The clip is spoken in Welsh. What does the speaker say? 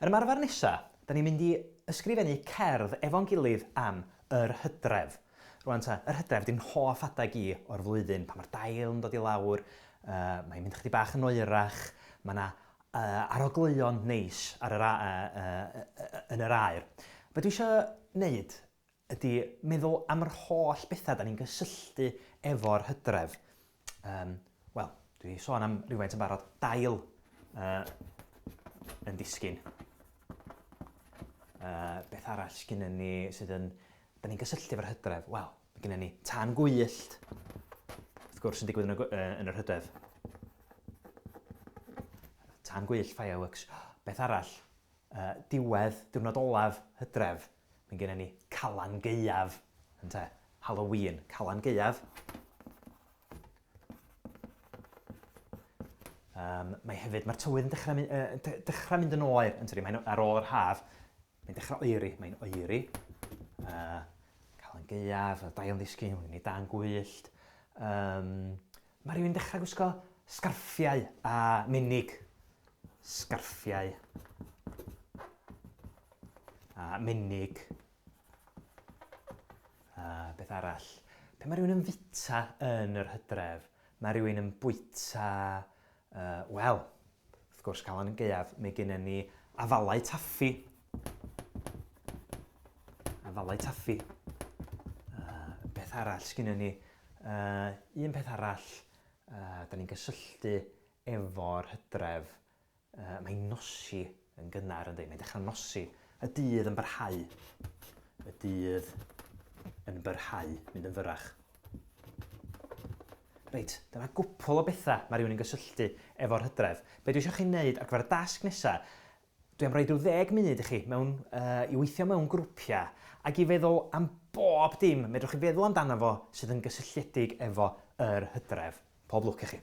Yr ymarfer nesa, da ni'n mynd i ysgrifennu cerdd efo'n gilydd am yr hydref. Rwan ta, yr hydref di'n hoff adeg i o'r flwyddyn, pan mae'r dail yn dod i lawr, uh, mae'n mynd chydig bach yn oerach, mae yna uh, arogleuon neis ar yr, uh, uh, yn yr aer. Be dwi eisiau wneud ydy meddwl am yr holl bethau da ni'n gysylltu efo'r hydref. Um, Wel, dwi wedi sôn am rhywfaint yn barod. Dail uh, yn disgyn. Uh, beth arall sgynnon ni sydd yn... Da ni'n gysylltu efo'r hydref? Wel, mae gennym ni tân gwyllt, wrth gwrs, yn digwydd yn y, uh, yn yr hydref. Tân gwyllt, fireworks. Beth arall? Uh, diwedd, diwrnod olaf hydref, mae gennym ni Calan Gaeaf, ynte? Halloween, Calan Gaeaf. Um, mae hefyd, mae'r tywydd yn dechrau, uh, dechrau mynd yn oer, yn tydi, mae'n ar ôl yr haf, mae'n dechrau oeri, mae'n oeri. Uh, Calan Gaeaf, y dail yn ddisgyn, mae'n ei dan gwyllt. Um, Mae rhywun dechrau gwisgo sgarffiau a menig. Sgarffiau a menig. A beth arall? Pe mae rhywun yn fita yn yr hydref, mae rhywun yn bwyta, uh, wel, wrth gwrs, calan yn gaeaf, mae gennym ni afalau taffi. Afalau taffi. Uh, beth arall sgynnon ni? Uh, un peth arall, uh, da ni'n gysylltu efo'r hydref. Uh, mae'n nosi yn gynnar, yndi? Mae'n dechrau nosi. Y dydd yn barhau. Y dydd yn byrhau, mynd yn fyrrach. Reit, dyma gwpl o bethau mae rhywun yn gysylltu efo'r hydref. Be dwi eisiau chi wneud ar gyfer y dasg nesaf, dwi am roi rhyw ddeg munud i chi mewn, uh, i weithio mewn grwpiau ac i feddwl am bob dim medrwch chi feddwl amdano fo sydd yn gysylltiedig efo yr hydref. Pob lwc i chi.